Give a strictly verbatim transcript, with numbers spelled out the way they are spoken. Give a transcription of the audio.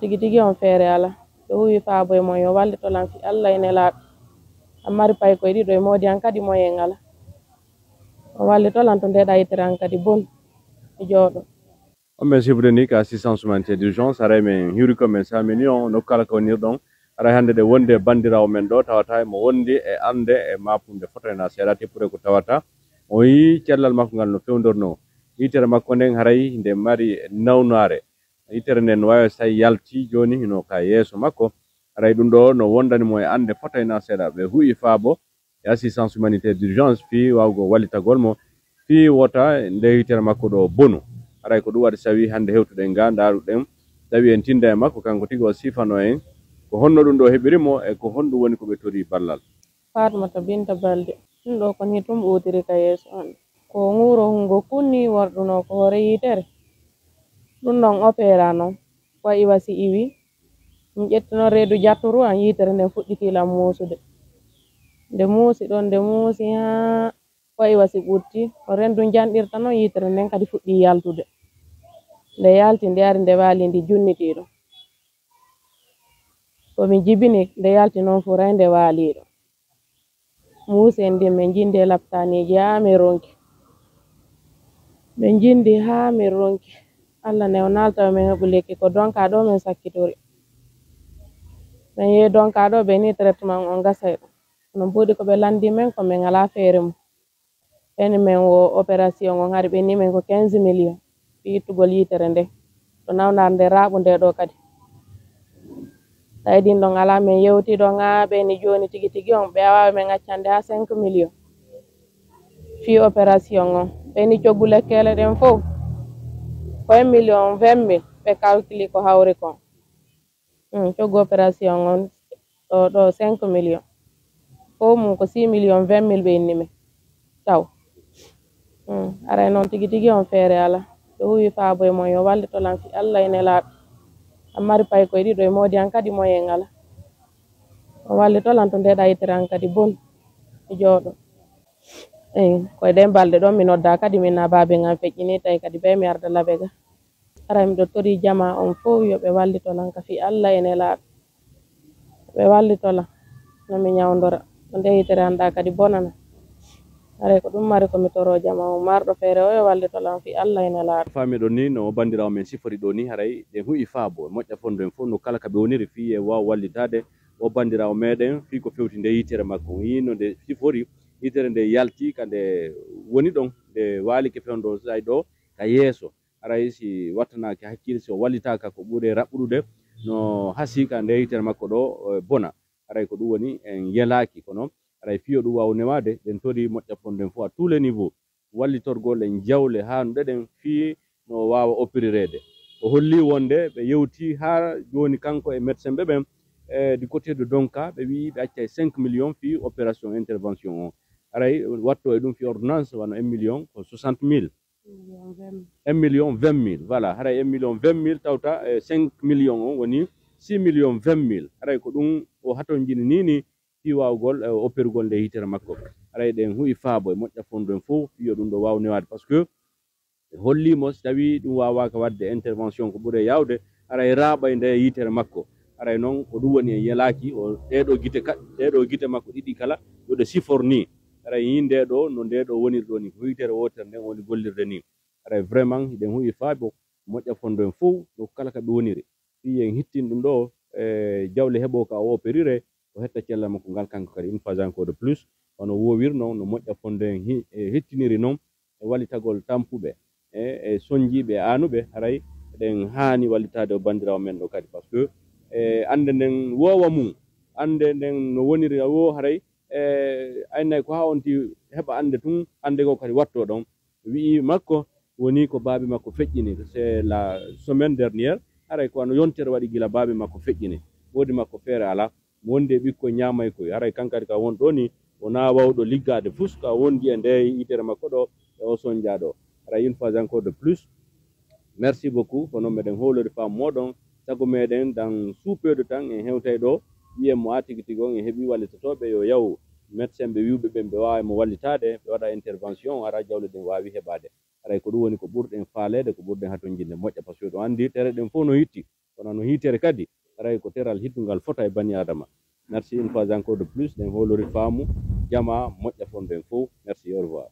Tigi tigi on feere ala. Ɓe huwi faabo e mon, yo wallito lan fi Allah e Nelaaɗo. An mari paykoy ɗiɗo e moodi an kadi moyen ala. O wallito lan to ndeeɗa yitere an kadi bon. E jooɗo. On men sibude ni ka assistance humanitaire d'urgence, haray men hiwri ko men salmini on nokku kala ko wonirɗon. Haray hannde ɗe wonde banndiraawo men ɗo tawata mo wondi e annde e maapunde foto ena seeɗa teppure ko tawata. O yi cellal makko ngal no fewndorno. Yitere makko nden haray nde mari nawnaare. Yitere nden no waawi so tawi yalti jooni hino ka yeeso makko. Haray ɗum ɗo no wondani mo e annde foto ena seeɗa. Ɓe huwi faabo e assistance humanitaire d'urgence fii waawugol wallitagol mo fii wota nde yitere makko ɗo bonu. Haray ko ɗum waɗi sawi hannde hewtuɗen ga, ndaaruɗen, tawi en tinda e makko, kanko tigi o sifano en ko honno ɗum ɗo heɓiri mo e ko honɗum woni ko ɓe tori ballal. Fatmata Binta Balde, ɗum ɗo ko ni tum ɓuutiri ka yeeso an. Ko nguuro hungo kunni worɗuno ko hoore yitere. Ɗum ɗon opera non. Wa iwa si iwi, ɗum ƴetti non reedu jatturu an, yitere nden fuɗɗiti lan muusude. Nde muusi ɗon, nde muusi haa wa iwa si ɓutti, o rendu janɗirta non, yitere nden kadi fuɗɗi yaltude. Nde yalti, nde ari, nde waali, ndi junniti ɗo. Ko mi jibini, nde yalti non fu ray nde waali ɗo. Muusi en din, min jindi e laptaaniiji haa min ronki. Min jindi haa min ronki. Allah ne o naalta o min heɓu lekki ko donka ɗo min sakkitori. Min yehi donka ɗo ɓe ni traitement on gasay ɗo. Kono mbuuɗi ko ɓe landi min ko min alaa feere mum. Ɓeni min wo opération on hari ɓe ni min ko quinze millions. Fii ittugol yitere nde. Ɗo nawnaare nde raaɓu nde ɗo kadi. Tawi ɗin ɗon alaa min yewti ɗon haa ɓeni jooni tigi tigi on ɓe awaawi min accande haa cinq millions. Fii opération on. Ɓeni coggu lekkele ɗen fow. Ko un million vingt mille ɓe calculi ko hawri kon. Mm, coggu opération on ɗo, ɗo cinq millions. Fow mum ko six millions vingt mille ɓe inni min. Taw. Mm, aray noon tigi tigi on feere ala. Ɓe huwi faabo e mon yo wallito lan fi Allah e Nelaaɗo. An mari paykoy ɗiɗo e moodi an kadi moyen ala. O wallito lan to ndeeɗa yitere an kadi bon. E jooɗo. Eyi, koye ɗen balɗe ɗon mi nodda kadi min na baaben an feƴƴini tawi kadi ɓe mi arda labe ga. Aray miɗo tori jama on fow yo ɓe wallito lan ka fi Allah e Nelaaɗo. Ɓe wallito lan no mi ñawndora. No nde yitere an ɗa kadi bonana. Aray ko ɗum mari ko mi toro jama on marɗo feere o yo wallito lan fi Allah e Nelaaɗo. Faami ɗon ni no banndiraawo men sifori ɗo ni haray ɗen hu'i faabo moƴƴa fondo en fow no kala ka ɓe woniri fii e waaw wallitaade o banndiraawo meɗen fii ko fewti nde yitere makko. On yii no nde sifori yitere nde yalti ka nde woni ɗon nde waalike fewndo say ɗo ka yeeso. Haray si wattanaaki hakkille, si o wallitaaka ko ɓuri raɓɓuɗude, no hasii ka nde yitere makko ɗo, eh, bona. Haray ko ɗum woni en yelaaki, kono haray fii yo ɗum waaw newaade, ɗen tori moƴƴa fondo en fow à tous les niveaux. Wallitorgol en jawle haanuɗe ɗen fii no waawa opérireede. O holli wonde ɓe yewti haa jooni kanko e médecin ɓe ɓen, eh, du côté de Donka, ɓe wi'i ɓe accay cinq millions fii opération intervention o. Haray watto e ɗum fii ordonnance wano un million ko soixante mille. Un million vingt mille, voilà. Haray un million vingt mille tawta, eh, cinq millions on woni six millions vingt mille. Haray ko ɗum o hatonjini ni ni fii waawugol, eh, opérugol nde yitere makko. Haray ɗen hu'i faabo e moƴƴa fondo en fow fii yo ɗum ɗo waaw newaade. Parce que holli mo si tawi ɗum waawaaka waɗde intervention ko ɓuri yaawde, haray raaɓay nde yitere makko. Haray noon ko ɗum woni en yelaaki o ɗeeɗo gite ka-, ɗeeɗo gite makko ɗiɗi kala yo ɗe sifor ni. Haray yii nde ɗo no nde ɗo woniri ɗo ni, ko yitere wootere nden woni gollirde ni. Haray vraiment hiɗen hu'i faabo moƴƴa fondo en fow ɗo kala ka ɓe woniri. Fii en hittin ɗum ɗo, e jawle heɓo ka o opérire, o hetta cellal makko ngal kanko kadi une fois encore de plus. Wano woowirno, no moƴƴa fondo en hi-, e hittiniri noon e wallitagol tampuɓe, e, e sonjiiɓe, e aanuɓe, haray eɗen haani wallitaade o banndiraawo men ɗo kadi. Parce que, e, annde nden woowa mum, annde nden no woniri woo, haray, e, aynay ko haa on ti heɓa annde tun, annde goo kadi watto ɗon. Wi'i makko woni ko baabi makko feƴƴini. C'est la semaine dernière, haray ko wano yontere waɗi gila baabi makko feƴƴini. Moodi makko feere alaa. Mo wondi e ɓikkoy ñaamay koy. Haray kankadi ka won ɗo ni, wonaa wawɗo liggaade fus ka wondi e nde yitere makko ɗo, e o sonja ɗo. Haray une fois encore de plus, merci beaucoup. Kono meɗen howlori faamu moɗon. Sago meɗen dans sous peu de temps en hewtay ɗo, ɓiyen mo a tigi tigi on en heɓi wallitotooɓe yo yaw médecin ɓe wiwɓe ɓen ɓe waawa mo wallitaade, ɓe waɗa intervention, hara jawle ɗen waawi heɓaade. Haray ko ɗum woni ko ɓurɗen faaleede, ko ɓurɗen hatonjinde moƴƴa, parce que ɗo anndi tere ɗen fof no hitti, kono no hitere kadi, haray ko teral hittungal fota e bani Adama. Merci une fois encore de plus, ɗen holori faamu, jama, moƴƴa fof nden fof. Merci, au revoir.